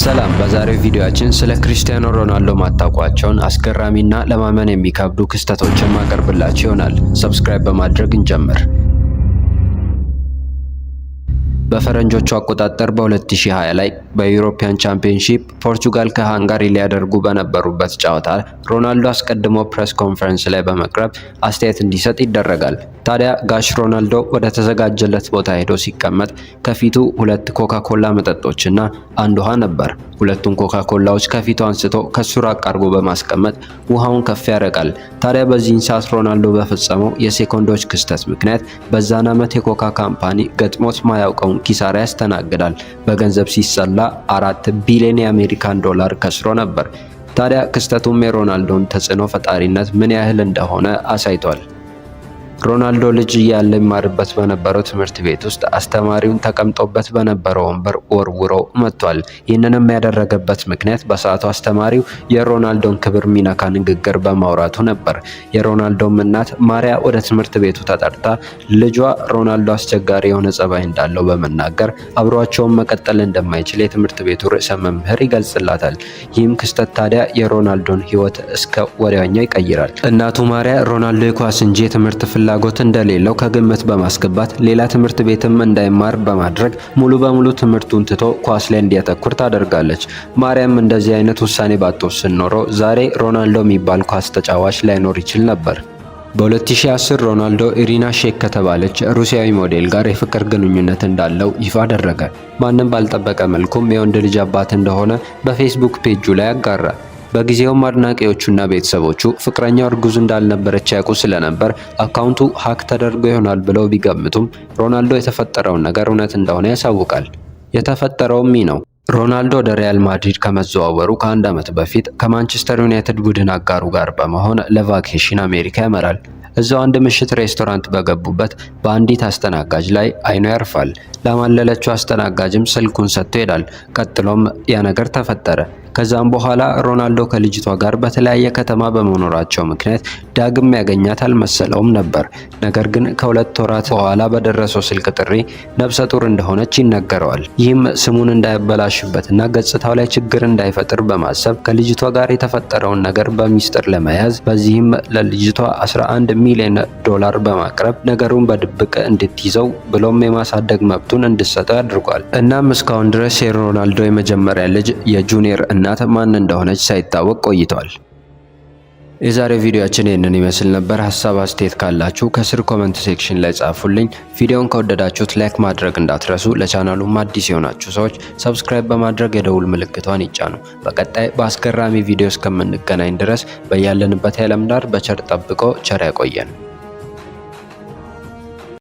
ሰላም፣ በዛሬው ቪዲዮአችን ስለ ክርስቲያኖ ሮናልዶ ማታውቋቸውን አስገራሚና ለማመን የሚከብዱ ክስተቶችን ማቀርብላችሁ ይሆናል። Subscribe በማድረግ እንጀምር። በፈረንጆቹ አቆጣጠር በ2020 ላይ በ European Championship ፖርቹጋል ከሃንጋሪ ሊያደርጉ በነበሩበት ጨዋታ ሮናልዶ አስቀድሞ press conference ላይ በመቅረብ አስተያየት እንዲሰጥ ይደረጋል። ታዲያ ጋሽ ሮናልዶ ወደ ተዘጋጀለት ቦታ ሄዶ ሲቀመጥ ከፊቱ ሁለት ኮካ ኮላ መጠጦችና አንድ ውሃ ነበር። ሁለቱን ኮካ ኮላዎች ከፊቱ አንስቶ ከሱ ራቅ አድርጎ በማስቀመጥ ውሃውን ከፍ ያደርጋል። ታዲያ በዚህን ሰዓት ሮናልዶ በፈጸመው የሴኮንዶች ክስተት ምክንያት በዛን ዓመት የኮካ company ገጥሞት ማያውቀውን ኪሳራ ያስተናግዳል። በገንዘብ ሲሰላ 4 ቢሊዮን የአሜሪካን ዶላር ከስሮ ነበር። ታዲያ ክስተቱም የሮናልዶን ተጽዕኖ ፈጣሪነት ምን ያህል እንደሆነ አሳይቷል። ሮናልዶ ልጅ እያለ ይማርበት በነበረው ትምህርት ቤት ውስጥ አስተማሪውን ተቀምጦበት በነበረው ወንበር ወርውሮ መቷል። ይህንንም ያደረገበት ምክንያት በሰዓቱ አስተማሪው የሮናልዶን ክብር ሚነካ ንግግር በማውራቱ ነበር። የሮናልዶም እናት ማሪያ ወደ ትምህርት ቤቱ ተጠርታ ልጇ ሮናልዶ አስቸጋሪ የሆነ ጸባይ እንዳለው በመናገር አብሯቸውን መቀጠል እንደማይችል የትምህርት ቤቱ ርዕሰ መምህር ይገልጽላታል። ይህም ክስተት ታዲያ የሮናልዶን ሕይወት እስከ ወዲያኛው ይቀይራል። እናቱ ማሪያ ሮናልዶ የኳስ እንጂ የትምህርት ፍላጎት እንደሌለው ከግምት በማስገባት ሌላ ትምህርት ቤትም እንዳይማር በማድረግ ሙሉ በሙሉ ትምህርቱን ትቶ ኳስ ላይ እንዲያተኩር ታደርጋለች። ማርያም እንደዚህ አይነት ውሳኔ ባትወስን ኖሮ ዛሬ ሮናልዶ የሚባል ኳስ ተጫዋች ላይኖር ይችል ነበር። በ2010 ሮናልዶ ኢሪና ሼክ ከተባለች ሩሲያዊ ሞዴል ጋር የፍቅር ግንኙነት እንዳለው ይፋ አደረገ። ማንም ባልጠበቀ መልኩም የወንድ ልጅ አባት እንደሆነ በፌስቡክ ፔጁ ላይ አጋራ። በጊዜውም አድናቂዎቹና ቤተሰቦቹ ፍቅረኛው እርጉዝ እንዳልነበረች ያውቁ ስለነበር account ኡ hack ተደርጎ ይሆናል ብለው ቢገምቱም ሮናልዶ የተፈጠረውን ነገር እውነት እንደሆነ ያሳውቃል። የተፈጠረውም ይህ ነው። ሮናልዶ ወደ ሪያል ማድሪድ ከመዘዋወሩ ከአንድ ዓመት በፊት ከማንቸስተር ዩናይትድ ቡድን አጋሩ ጋር በመሆን ለ vacation አሜሪካ ያመራል። እዛው አንድ ምሽት ሬስቶራንት በገቡበት በአንዲት አስተናጋጅ ላይ አይኑ ያርፋል። ላማለለችው አስተናጋጅም ስልኩን ሰጥቶ ይሄዳል። ቀጥሎም ያ ነገር ተፈጠረ። ከዛም በኋላ ሮናልዶ ከልጅቷ ጋር በተለያየ ከተማ በመኖራቸው ምክንያት ዳግም ያገኛት አልመሰለውም ነበር። ነገር ግን ከ2 ወራት በኋላ በደረሰው ስልክ ጥሪ ነፍሰ ጡር እንደሆነች ይነገረዋል። ይህም ስሙን እንዳያበላሽበትና ገጽታው ላይ ችግር እንዳይፈጥር በማሰብ ከልጅቷ ጋር የተፈጠረውን ነገር በሚስጥር ለመያዝ፣ በዚህም ለልጅቷ 11 ሚሊዮን ዶላር በማቅረብ ነገሩን በድብቅ እንድትይዘው ብሎም የማሳደግ መብቱን እንድትሰጠው ያድርጓል። እናም እስካሁን ድረስ የሮናልዶ የመጀመሪያ ልጅ የጁኒየር እናት ማን እንደሆነች ሳይታወቅ ቆይቷል። የዛሬው ቪዲዮአችን ይህንን ይመስል ነበር። ሀሳብ አስተያየት ካላችሁ ከስር comment section ላይ ጻፉልኝ። ቪዲዮውን ከወደዳችሁት like ማድረግ እንዳትረሱ። ለቻናሉም አዲስ የሆናችሁ ሰዎች subscribe በማድረግ የደውል ምልክቷን ይጫኑ። በቀጣይ በአስገራሚ ቪዲዮ እስከምንገናኝ ድረስ በያለንበት የዓለም ዳር በቸር ጠብቆ ቸር ያቆየን።